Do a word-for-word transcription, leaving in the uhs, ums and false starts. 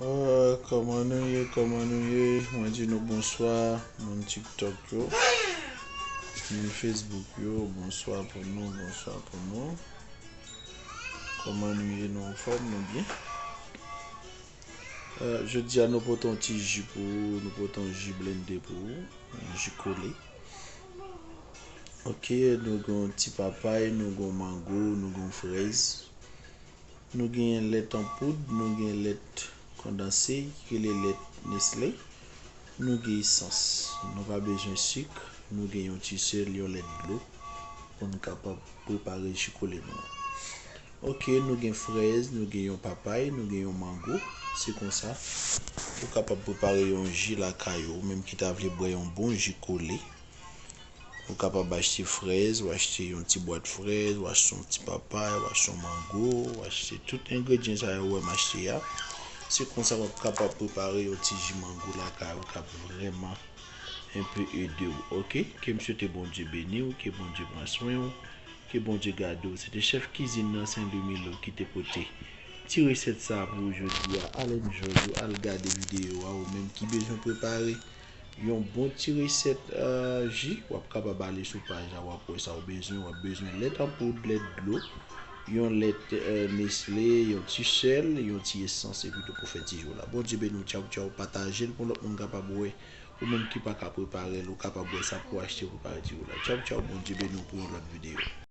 Ah, kòman nou ye? Kòman nou ye? Mwen di nou bonswa, moun TikTok yo, moun Facebook yo, bonswa pou nou, bonswa pou nou. Kòman nou ye? Nou anfòm, nou byen? Ah, jodi a nou pote yon ti ji pou ou, nou pote yon ji blende pou ou, yon ji kole. Ok, nou gen yon ti papay, nou gen yon mango, nou gen yon frèz. Nou genyen lèt an poud, nou gen lèt kondanse, ki rele lèt Nestlé. Nou gen esans. Nou pa bezwen sik. Nou gen yon ti sèl, yon lèt dlo pou n kapab prepare ji kole nou an. Ok, nou gen frèz, nou gen yon papay, nou gen yon mango. Se konsa, ou kapab prepare yon ji lakay ou, ou menm ki ta vle bwè yon bon ji kole. Ou kapab achte frèz, ou achte yon ti bwat frèz, ou achte yon ti papay, ou achte yon mango, ou achte tout engredyan sa yo ou wè m achte a. Se konsa w ap kapab prepare yon ti ji mango lakay ou k ap vrèman enpe ede w, ok? Ke m swete Bondye beni w, ke Bondye pran swen w, ke Bondye gade w. Se te chèf kizin nan Sen Lwi Milo ki te pote ti resèt sa pou ou jodi a. Al enjoy ou, al gade videyo a, ou menm ki bezwen prepare yon bon ti resèt, euh, ji, w ap kapab ale sou paj la, w ap wè sa w bezwen. W ap bezwen lèt an poud, lèt dlo, yon lèt, euh, Nestlé, yon ti sèl, yon ti esans, epi tou pou fè ti ji w la. Bondye beni w, tchaw, tchaw, pataje l pou lòt moun kapab wè. Ou menm ki pa ka prepare l, ou kapab wè sa pou achte, prepare ti ji w la. Tchaw, tchaw, Bondye beni w pou yon lòt videyo.